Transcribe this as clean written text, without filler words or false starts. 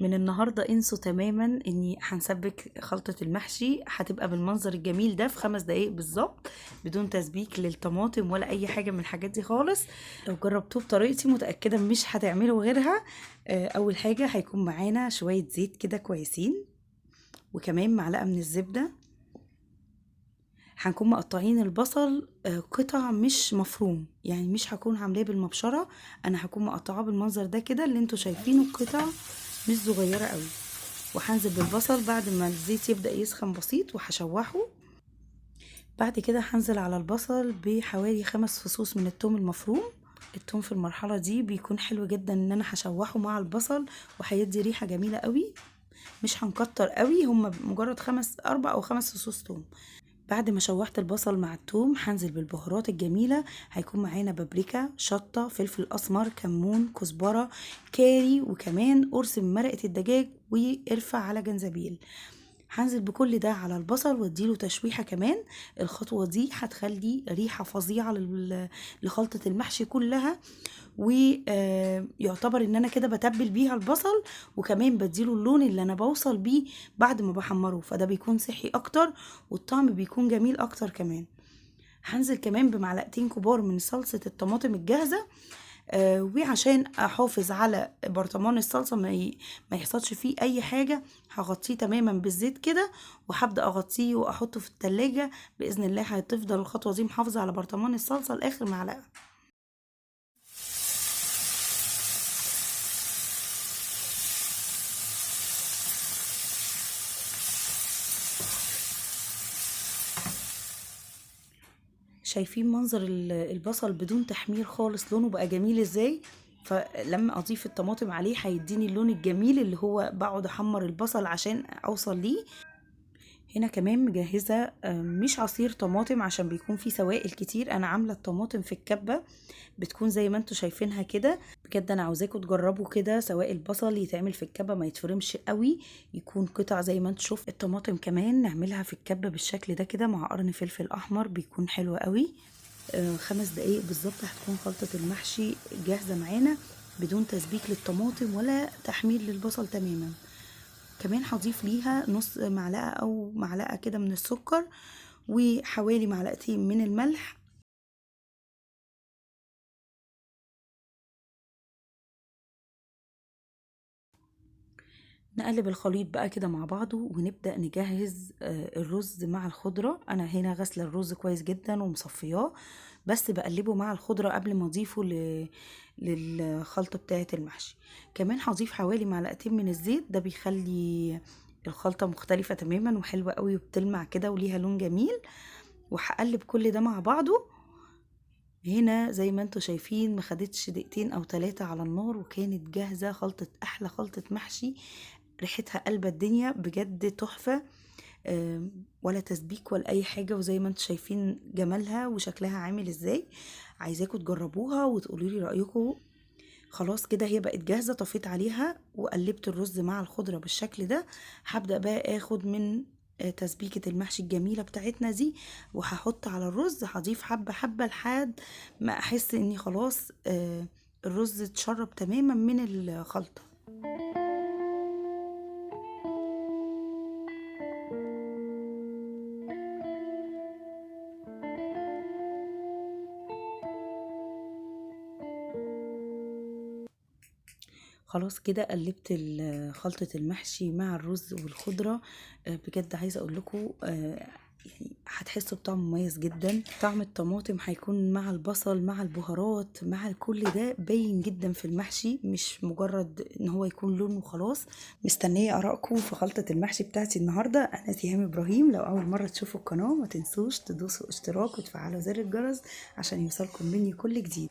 من النهاردة انسوا تماما اني هنسبك خلطة المحشي، هتبقى بالمنظر الجميل ده في 5 دقايق بالظبط، بدون تسبيك للطماطم ولا اي حاجة من الحاجات دي خالص. لو جربتوه بطريقتي متأكدة مش هتعملوا غيرها. اول حاجة هيكون معانا شوية زيت كده كويسين، وكمان معلقة من الزبدة. هنكون مقطعين البصل قطع مش مفروم، يعني مش هكون عاملاه بالمبشرة، انا هكون مقطعاه بالمنظر ده كده اللي انتوا شايفينه، قطع مش صغيرة قوي. وهنزل بالبصل بعد ما الزيت يبدأ يسخن بسيط وهشوحه. بعد كده هنزل على البصل بحوالي 5 فصوص من التوم المفروم. التوم في المرحلة دي بيكون حلو جدا ان انا هشوحه مع البصل وهيدي ريحة جميلة قوي. مش هنكتر قوي، هما مجرد 4 او 5 فصوص توم. بعد ما شوحت البصل مع التوم هنزل بالبهارات الجميلة. هيكون معانا بابريكا، شطة، فلفل أسمر، كمون، كزبرة، كاري، وكمان قرص من مرقة الدجاج، وقرفة على جنزبيل. هنزل بكل ده على البصل واديله تشويحة كمان. الخطوة دي هتخلي ريحة فظيعة لخلطة المحشي كلها، ويعتبر ان انا كده بتبل بيها البصل، وكمان بديله اللون اللي انا بوصل بيه بعد ما بحمره، فده بيكون صحي اكتر والطعم بيكون جميل اكتر كمان. هنزل كمان بمعلقتين كبار من صلصة الطماطم الجاهزة، وعشان احافظ على برطمان الصلصة ما يحصلش فيه اي حاجة هغطيه تماما بالزيت كده، وهبدأ اغطيه واحطه في التلاجة. بإذن الله هتفضل الخطوة دي محافظة على برطمان الصلصة لآخر معلقة. شايفين منظر البصل بدون تحمير خالص، لونه بقى جميل ازاي. فلما اضيف الطماطم عليه هيديني اللون الجميل اللي هو بقعد احمر البصل عشان اوصل ليه. هنا كمان مجهزة، مش عصير طماطم عشان بيكون فيه سوائل كتير، انا عاملة الطماطم في الكبة بتكون زي ما انتوا شايفينها كده. بجد انا عاوزاكم تجربوا كده، سواء البصل يتعمل في الكبة ما يتفرمش قوي، يكون قطع زي ما انتوا شفتوا. الطماطم كمان نعملها في الكبة بالشكل ده كده مع قرن فلفل احمر، بيكون حلو قوي. 5 دقايق بالظبط هتكون خلطة المحشي جاهزة معانا بدون تسبيك للطماطم ولا تحمير للبصل تماما. كمان هضيف ليها نص معلقة أو معلقة كده من السكر، وحوالي معلقتين من الملح. نقلب الخليط بقى كده مع بعضه ونبدأ نجهز الرز مع الخضرة. أنا هنا غسلة الرز كويس جدا ومصفياه، بس بقلبه مع الخضرة قبل ما أضيفه للخلطة بتاعة المحشي. كمان هضيف حوالي معلقتين من الزيت، ده بيخلي الخلطة مختلفة تماما وحلوة قوي وبتلمع كده وليها لون جميل. وهقلب كل ده مع بعضه. هنا زي ما انتوا شايفين ما خدتش دقيقتين او 3 على النار وكانت جاهزة خلطة، احلى خلطة محشي، ريحتها قلبة الدنيا بجد تحفة، ولا تسبيك ولا اي حاجة. وزي ما انتوا شايفين جمالها وشكلها عامل ازاي. عايزاكم تجربوها وتقولوا لي رأيكم. خلاص كده هي بقت جاهزة، طفيت عليها وقلبت الرز مع الخضرة بالشكل ده. هبدأ بقى اخد من تسبيكة المحشي الجميلة بتاعتنا دي وهحط على الرز. هضيف حبة حبة لحد ما احس اني خلاص الرز اتشرب تماما من الخلطة. خلاص كده قلبت خلطة المحشي مع الرز والخضرة. بجد عايزة اقول لكم، هتحسوا بطعم مميز جدا. طعم الطماطم هيكون مع البصل مع البهارات مع كل ده باين جدا في المحشي، مش مجرد ان هو يكون لون وخلاص. مستنية ارائكم في خلطة المحشي بتاعتي النهاردة. انا سهام ابراهيم. لو اول مرة تشوفوا القناة ما تنسوش تدوسوا اشتراك وتفعلوا زر الجرس عشان يوصلكم مني كل جديد.